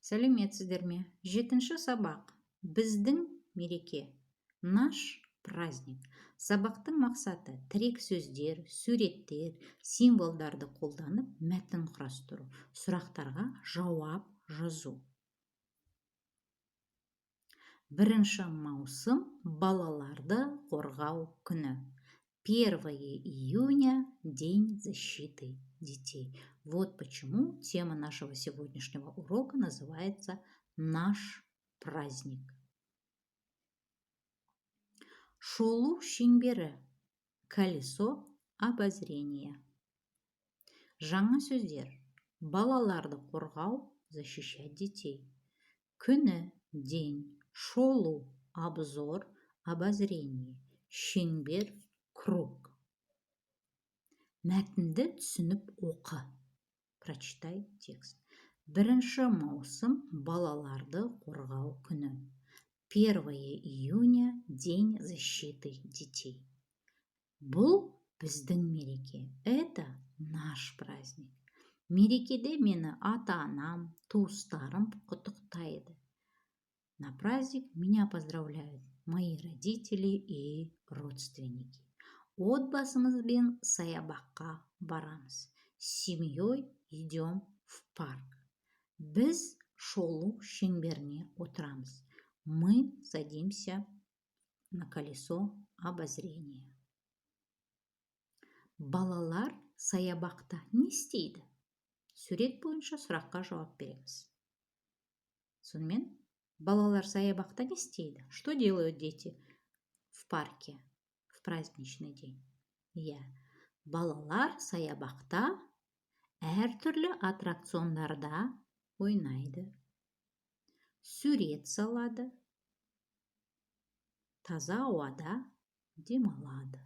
Сәлеметсіздер ме! Жетінші сабақ. Біздің мереке. Наш праздник. Сабақтың мақсаты: тірек сөздер, суреттер, символдарды қолданып, мәтін құрастыру, сұрақтарға жауап жазу. 1 маусым – балаларды қорғау күні. 1 июня – День защиты детей. Вот почему тема нашего сегодняшнего урока называется «Наш праздник». Шолу шеңбері. Колесо обозрения. Жаңа сөздер. Балаларды қорғау – защищать детей. Күні – день. Шолу – обзор, обозрение. Шеңбер – круг. Мәтінді түсініп оқы. Прочитай текст. 1 маусым – балаларды қорғау күні. 1 июня – День защиты детей. Бұл біздің мереке. Это наш праздник. Мерекеде мені ата анам, туыстарым құттықтайды. На праздник меня поздравляют мои родители и родственники. Отбасымызбен саябаққа барамыз. С семьей идем в парк. Біз шолу шеңберіне отырамыз. Мы садимся на колесо обозрения. Балалар саябақта не істейді? Сурет бойынша сұраққа жауап береміз. Сонымен, балалар саябақта не істейді? Что делают дети в парке в праздничный день? Иә, балалар саябақта әртүрлі аттракциондарда ойнайды, сурет салады, таза ауада демалады.